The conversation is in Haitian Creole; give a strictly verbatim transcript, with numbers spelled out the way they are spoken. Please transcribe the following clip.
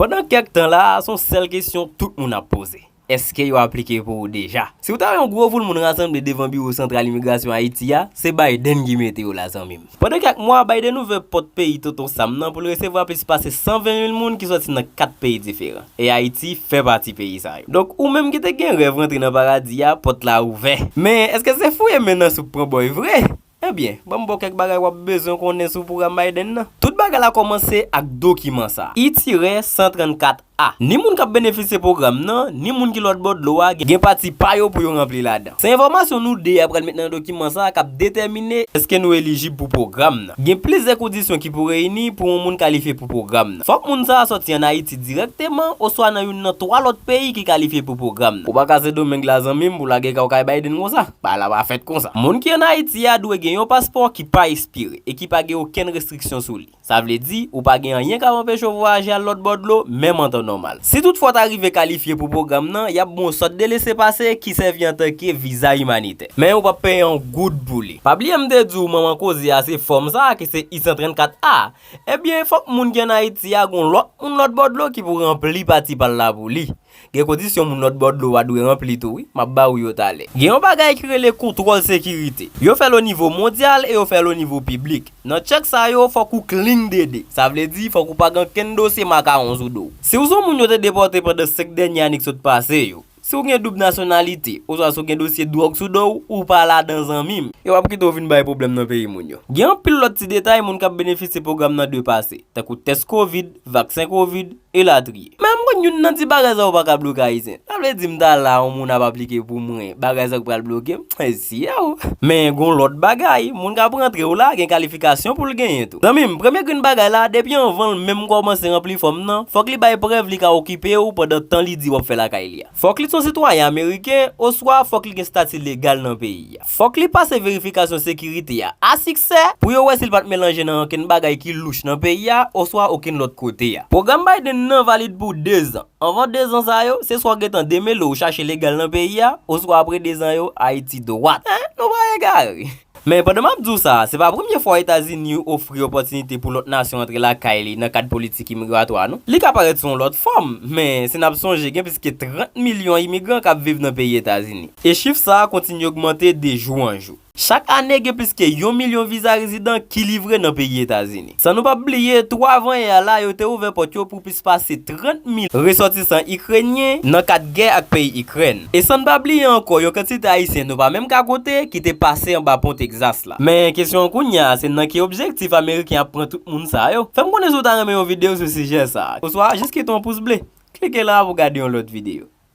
Pandan kèk tan la a, se yon sèl kesyon tout moun ap poze. Èske yo aplike pou ou deja? Si w ta wè yon gwo foul moun rasanble devan biwo santral imigrasyon Ayiti a, se Biden ki mete yo la, zanmi m. Pandan kèk mwa, Biden ouvè pòt peyi Tonton Sam nan pou l resevwa plis pase san ven mil moun ki sòti nan kat peyi diferan. E Ayiti fè pati peyi sa yo. Donk, ou menm ki te gen rèv rantre nan paradi a, pòt la ouvè. Men, èske se fouye men nan soup pran bòy vre? Ebyen, ban m ba w kèk bagay w ap bezwen konnen sou pwogram Biden nan. Tout bagay la kòmanse ak dokiman sa a. I tirè san trannkat A. Ni moun k ap benefisye pwogram nan, ni moun ki lòt bò dlo a gen pati pa yo pou yo ranpli ladan. Se enfòmasyon nou de a pral met nan dokiman sa a k ap detèmine èske nou elijib pou pwogram nan. Gen plizyè kondisyon ki pou reyini pou yon moun kalifye pou pwogram nan. Fòk moun sa a sòti ann Ayiti dirèkteman oswa nan youn nan twa lòt peyi ki kalifye pou pwogram nan. Ou pa ka Sendomeng la, zanmi m, pou lage kay w kay Biden konsa. Bagay la pa fèt konsa. Moun ki ann Ayiti a dwe gen yon paspò ki pa ekspire e ki pa gen okenn restriksyon sou li. Sa vle di, ou pa gen anyen k ap anpeche w vwayaje al lòt bò dlo, menm an tan nòmal. Si toutfwa w ta rive kalifye pou pwogram nan, y ap ba w yon sòt de lesepase ki sèvi antanke viza imanitè. Men ou p ap peye yon goud pou li. Pa bliye m te di w manman koze a se fòm sa a ki se I san trannkat A. Ebyen, fòk moun ki ann Ayiti a gon lòt moun lòt bò dlo ki pou ranpli pati pa l la pou li. Gen kondisyon moun lòt bò dlo a dwe ranpli tou, wi. M ap ba ou yo talè. Gen yon bagay ki rele kontwòl sekirite. Yo fè l o nivo mondyal e yo fè l o nivo piblik. Nan tchèk sa yo, fòk ou clean dede. Sa vle di, fòk ou pa gen okenn dosye makawon sou do w. Si w se yon moun yo te depòte pandan senk dènye ane k sot pase yo, si w gen doub nasyonalite, oswa si w gen dosye dwòg sou do w, ou pa ladan, zanmi m. E w ap kite w vin bay pwoblèm nan peyi moun yo. Gen anpil lòt ti detay moun k ap benefisye pwogram nan dwe pase, tankou tès kovid, vaksen kovid, elatriye. Men m konn youn nan ti bagay sa yo pa ka bloke Ayisyen. Sa vle di m ta la, yon moun ap aplike pou mwen, bagay sa yo pral bloke m? Mèsi a w. Men gon lòt bagay, moun k ap rantre w la, gen kalifikasyon pou l genyen tou. Zanmi m, premye grenn bagay la, depi anvan l menm kòmanse ranpli fòm nan, fòk li bay prèv li ka okipe w pandan tan li di w ap fè lakay li a. Fòk li se yon sitwayen ameriken, oswa fòk li gen estati legal nan peyi a. Fòk li pase verifikasyon sekirite a a siksè pou yo wè si l pa t melanje nan okenn bagay ki louch nan peyi a, oswa okenn lòt kote a. Pwogram Biden nan valid pou dezan. Anvan dezan sa yo, se swa w gentan demele w chache legal nan peyi a, oswa apre dezan yo, Ayiti dwat. Hein? Nou pa egare. Men pandan m ap di w sa, se pa premye fwa Etazini ofri opòtinite pou lòt nasyon antre lakay li nan kad politik imigratwa, non. Li ka parèt sou yon lòt fòm, men si n ap sonje, gen plis ke trant milyon imigran k ap viv nan peyi Etazini. E chif sa a kontinye ogmante de jou an jou. Chak ane, gen plis ke yon milyon viza rezidan ki livre nan peyi Etazini. San nou p ap bliye, twa avan yè a la, yo te ouvè pòt yo pou plis pase trant mil resòtisan ikrenyen nan kad gè ak peyi Ikrèn. E san n pa bliye ankò, yon kantite Ayisyen nou pa menm ka konte ki te pase anba pon Tegzas la. Men kesyon an kounye a, se nan ki objektif Ameriken ap pran tout moun sa yo? Fè m konnen si w ta renmen yon videyo sou sijè sa a. Oswa, jis kite yon pous ble. Klike la pou w gade yon lòt videyo.